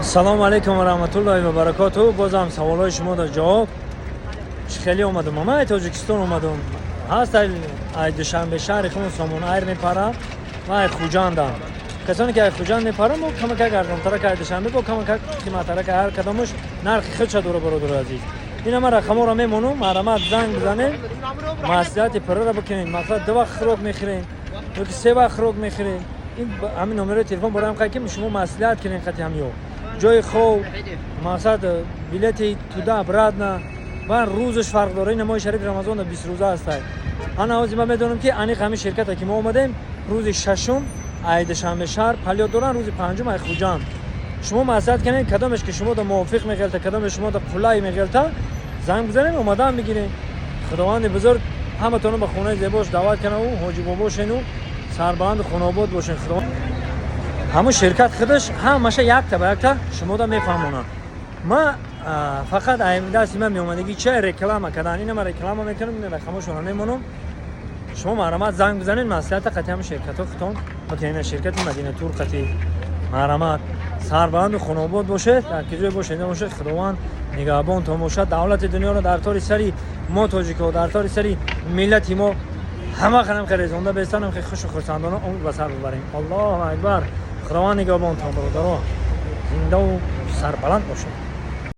Салому алейкум ва раҳматуллоҳи ва баракоту. Бозам саволҳои шумо дар ҷавоб. Чӣ хеле омадум? Ман ай Тоҷикистон омадум. Ҳаст, ай Душанбе шаҳри худмон Сомон Айр мепарам ва ай Хуҷандам. Касоне ки ай Хуҷанд мепарам, бо камакак арзонтарак, ай Душанбе бо камакак қиматтарак. Ҳар кадомаш нархи худша дора, бародари азиз. Ина ман рақаморо мемонум, марҳамат, занг бизанем, маслиҳати пурра бикунем. Масалан, ду вақт хӯрок мехӯрем ё ки се вақт хӯрок мехӯрем. Ин ҳамин номерои телефон бароям қай ки шумо маслиҳат кунем қати ҳамё. Ҷои хоб, мақсад, билети туда обратно ва рӯзаш фарқ дора. Ина моҳи шарифи Рамазон 20 рӯза ҳастай. Ана ҳозир ман медонам, ки аниқ ҳамин ширкате ки мо омадем, рӯзи шашум ай Душанбе шаҳр полёт доранд, рӯзи панҷум ай Хуҷанд. Шумо маслиҳат кунед, кадомеш ки шумо да мувофиқ меғелта, кадомеш шумо да қулай меғелта, занг бизанем, омадан бигирем. Худованди бузург ҳаматонро ба хонаи зебош даъват канаву ҳоҷибо бошену сарбаланду хонобод бошен. Худованд ҳамун ширкат худаш ҳамаша якта ба якта шумода мефаҳмонад. Ма фақат дасти ман меомадагӣ ча реклама кардан. Ина ман реклама мекунам, ина рақамошонро мемонам. Шумо марҳамат, занг бизанед, маслиҳата қати ҳамун ширкатҳо худтон бикунед. Ина ширкати Мадина Тур қати. Марҳамат, сарбаланду хонобод бошед, дар ки ҷое бошед, бошед, Худованд нигаҳбонтон бошад. Давлати дунёро дар тори сари мо тоҷикҳо, дар тори сари миллати мо ҳама қадам хелезонда бестанам, хеле хушу хурсандона умр ба сар бибарем. Аллоҳу акбар! Худованд нигаҳбонтон, бародаро, зиндаву сарбаланд бошед.